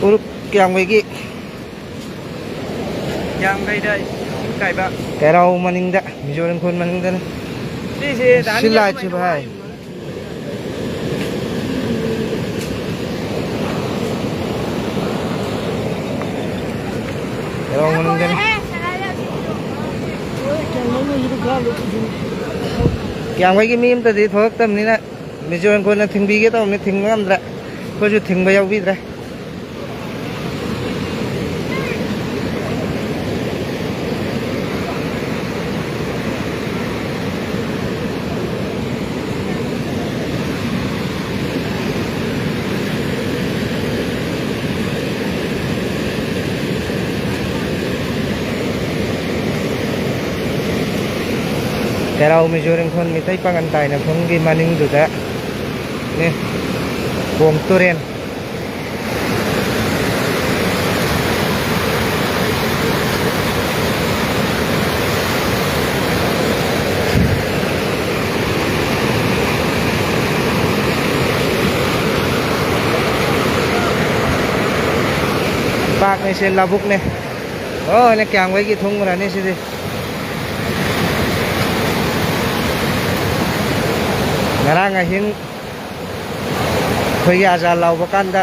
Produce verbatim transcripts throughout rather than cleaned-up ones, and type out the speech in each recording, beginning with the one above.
ꯎꯔꯨꯞ ꯀꯌꯥꯝꯒꯩꯒꯤ ꯀꯌꯥꯝꯒꯩꯗ ꯏꯁꯤꯡ ꯀꯥꯏꯕ꯫ ꯀꯩꯔꯥꯎ ꯃꯅꯤꯡꯗ, ꯃꯤꯖꯣꯔꯝ ꯈꯨꯟ ꯃꯅꯤꯡꯗꯅꯤ꯫ ꯁꯤꯁꯦ ꯁꯤ ꯂꯥꯏꯠꯁꯤ ꯚꯥꯏ꯫ ꯀꯩꯔꯥꯎ ꯃꯅꯨꯡꯗꯅꯤ꯫ ꯀꯌꯥꯝꯒꯩꯒꯤ ꯃꯤ ꯑꯝꯇꯗꯤ ꯊꯣꯛꯂꯛꯇꯕꯅꯤꯅ ꯃꯤꯖꯣꯔꯝ ꯀꯣꯟꯅ ꯊꯤꯡꯕꯤꯒꯦ ꯇꯧꯕꯅꯤ, ꯊꯤꯡꯕ ꯉꯝꯗ꯭ꯔꯦ꯫ ꯑꯩꯈꯣꯏꯁꯨ ꯊꯤꯡꯕ ꯌꯥꯎꯕꯤꯗ꯭ꯔꯦ꯫ ꯀꯩꯔꯥꯎ ꯃꯤꯖꯣꯔꯝ ꯈꯨꯟ ꯃꯤꯇꯩ ꯄꯥꯉꯟ ꯇꯥꯏꯅꯐꯝꯒꯤ ꯃꯅꯤꯡꯗꯨꯗ ꯅꯦ, ꯀꯣꯡ ꯇꯨꯔꯦꯟ꯫ ꯄꯥꯛꯅꯤꯁꯦ, ꯂꯧꯕꯨꯛꯅꯦ꯫ ꯂꯣꯏꯅ ꯀꯌꯥꯝꯒꯩꯒꯤ ꯊꯨꯡꯈ꯭ꯔꯅꯤ ꯁꯤꯗꯤ꯫ ꯉꯔꯥꯡ ꯑꯍꯤꯡ ꯑꯩꯈꯣꯏꯒꯤ ꯑꯖꯥꯟ ꯂꯥꯎꯕ ꯀꯥꯟꯗ,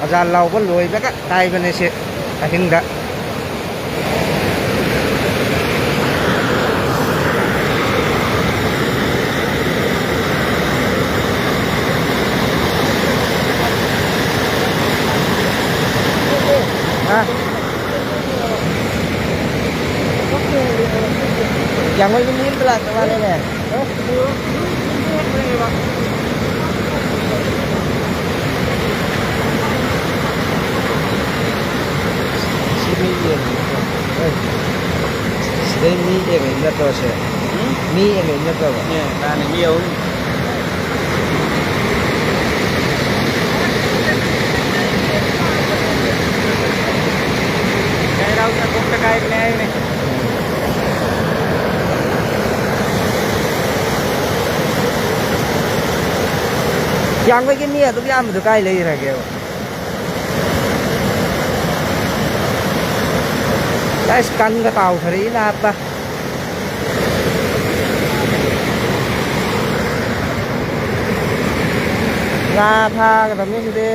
ꯑꯖꯥꯟ ꯂꯥꯎꯕ ꯂꯣꯏꯕꯒ ꯀꯥꯏꯕꯅꯦ ꯁꯤ ꯑꯍꯤꯡꯗ꯫ ꯍꯥ? ꯌꯥꯡꯒꯣꯏꯒꯤ ꯃꯤ ꯑꯝꯇ ꯂꯥꯛꯇ ꯃꯥꯜꯂꯦꯅꯦ꯫ ꯁꯤ ꯃꯤ ꯌꯦꯡꯉꯤꯀꯣ꯫ ꯍꯣꯏ꯫ ꯁꯤꯗꯩ ꯃꯤ ꯌꯦꯡꯉꯛꯏ ꯅꯠꯇ꯭ꯔꯣ ꯁꯦ? ꯎꯝ? ꯃꯤ ꯌꯦꯡꯉꯛꯏ ꯅꯠꯇ꯭ꯔꯕ? ꯑꯦ, ꯃꯥꯅꯦ, ꯃꯤ ꯑꯍꯨꯝ꯫ ꯀꯩꯔꯥꯎ ꯆꯥꯛꯈꯣꯡꯗ ꯀꯥꯏꯕꯅꯦ ꯍꯥꯏꯅꯦ꯫ ꯌꯥꯡꯕꯒꯤ ꯃꯤ ꯑꯗꯨꯛ ꯌꯥꯝꯕꯗꯨ ꯀꯥꯏ ꯂꯩꯈ꯭ꯔꯒꯦꯕ? ꯑꯁ, ꯀꯟꯒ ꯇꯥꯎꯊꯔꯛꯏ ꯅꯥꯕ꯫ ꯉꯥ ꯐꯥꯒꯗꯕꯅꯤ ꯁꯤꯗꯤ꯫